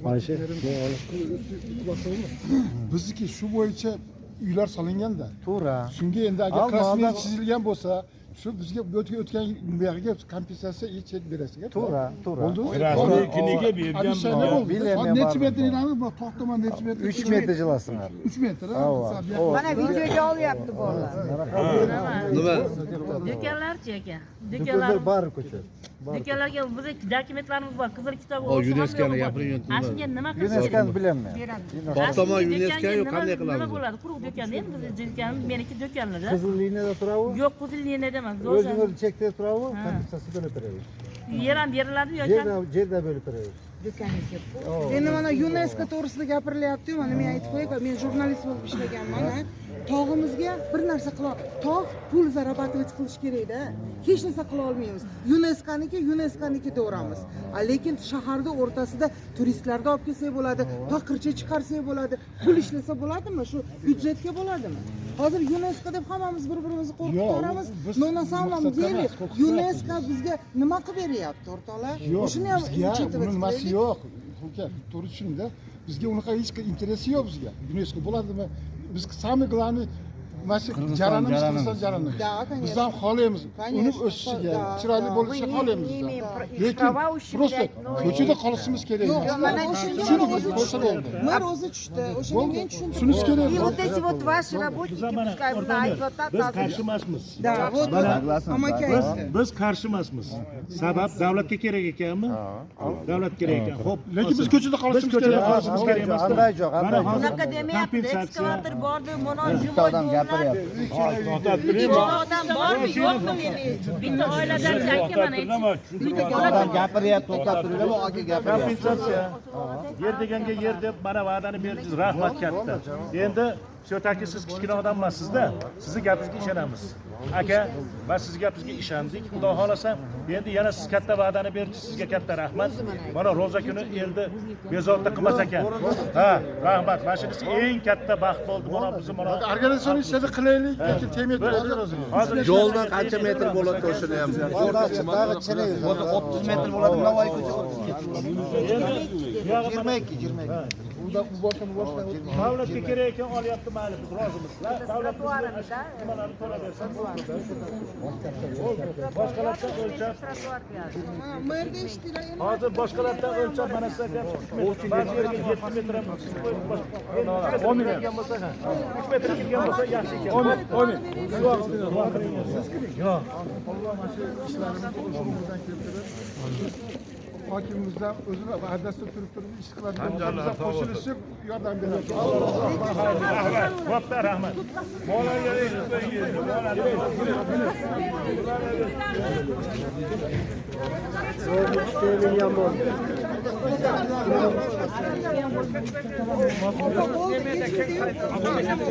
Alisher. Bizniki shu bo'yicha uylar solinganda. To'g'ri. Shunga endi agar Al, krasniy ma'lum- chizilgan bo'lsa, shu bizga o'tgan buyog'iga kompensatsiya chet berasiz. To'g'ri, to'g'ri. Bo'ldi. Krasniykiniga bergan. Обещание bo'ldi. Bilaman, Necha baribir. metr ilamiz? Bu tog' tomon necha metr? 3 metr jilasinglar. 3 metr. Ava. Mana videoga olyapti bolalar. Nima? Do'konlarchi aka? Do'konlar Do'konlar bari ko'cha. Do'konlarga bizni dokumentlarimiz bor, qizil kitob O, olsa UNESCO'ni hamma yo'q bor. gapiring, Ana shunga nima qilish? UNESCO'ni bilaman. Tog' tomon Ana shunga UNESCO do'konga yo'q, qanday nima qilamiz? bo'ladi? Quruq do'konda endi bizni do'konimiz, meniki do'konlarda. Qizil liniyada turavi. Yo'q, qizil liniyada emas. O'zing o'zi chekda turavi, kompensatsiya bo'lib beramiz. Yer ham beriladimi yoki? Yerda yerda bo'lib beramiz. Endi mana UNESCO to'g'risida gapirilyapti-yu, mana men aytib qo'yay, men jurnalist bo'lib ishlaganman, a. Tog'imizga bir narsa qila, tog' pul зарабатывать qilish kerakda. Hech narsa qila olmaymiz. UNESCOniki, UNESCOniki deveramiz. A lekin shaharda o'rtasida turistlarni olib kelsak bo'ladi, paqircha chiqarsak bo'ladi, pul ishlasa bo'ladimi? Shu byudjetga bo'ladimi? Hozir UNESCO deb hammamiz bir-birimizni qo'rqitaveramiz. Yo'q, biz Но на самом maqsadga деле emas, qo'rqitmayapmiz. UNESCO bizga nima qilib beryapti, o'rtoqlar? Yo'q, Shuni ham bizga учитывать uni nimasi qilaylik. yo'q. Uka, to'g'ri tushundingda. Bizga unaqa hech interesi yo'q bizga. UNESCO bo'ladimi? Biz самый главный mana shu jaranimiz, Qirg'iziston jaranimiz. Да, конечно. Biz ham xohlaymiz uni Конечно, o'sishiga, да, chiroyli да. bo'lishiga xohlaymiz biz ham. Lekin просто ko'chada qolishimiz kerak Yo'q, emas. mana o'shanga Shuni o'zi qo'ysa tushdi. bo'ldi. Mer o'zi tushdi. O'shanga men tushundim. Shunisi kerak. И вот эти вот ваши работники, пускай O'rtoqlar, aytyapti. biz qarshi emasmiz. Да, вот amaki Biz aytdi. biz qarshi emasmiz. Sabab davlatga kerak ekanmi? Davlat kerak ekan. Xo'p. Lekin biz ko'chada Biz qolishimiz ko'chada kerak. qolishimiz kerak emas. Anday yo'q, Mana anday yo'q. hozir Unaqa demayapti. kompensatsiya. Ekskavator bordi, mana Bitta odam gapiryapti. Odam bormi, yo'qmi meni? Bitta oiladan aka mana aytib. Odam gapiryapti, to'xtab turinglar, bu aka gapiryapti. Kompensatsiya. Yer deganga yer deb mana va'dani berdingiz, rahmat katta. Endi все-таки siz kichkina odam emassizda. Sizni gapingizga ishonamiz. Aka, va sizni gapingizga ishondik. Xudo xolasa, endi yana siz katta va'dani berdingiz, sizga katta rahmat. Mana ro'za kuni elni bezovta qilmas ekan. Ha, rahmat. Mana shunisi eng katta baxt bo'ldi mana bizni mana. Организационный ishlarni qilaylik, lekin tegmaydi. Hozir Yo'ldan qancha metr bo'ladi o'shani ham. Tag'i chinaymiz. Hozir 30 metr bo'ladi, Navoiy ko'cha 30 metr. 22, 22. Unda u boshqa, bu boshqa. Davlatga kerak ekan olyapti, mayli, biz rozimiz. Davlat bizga nimalarni to'lab bersa bo'ldi. Boshqalardan o'lchab, Ha, merda eshitdilar endi. Hozir boshqalardan o'lchab mana siz aytyapsiz 3 metr. Ba'zi yerga 7 metr ham qo'yib, 10 metr kirgan bo'lsa, ha. 3 metr kirgan bo'lsa yaxshi ekan. 10 metr. Yo'q. Alloh mana shu ishlarimizni o'zimizdan keltirib, hokimimizdan o'zini va'dasida turib turib ish qiladigan bo'lsa, biz ham qo'shilishib yordam beradi. Rahmat. Bo'pti, rahmat. Bolalar Sevingan bo'ldi. Bo'ldi, kechirdi.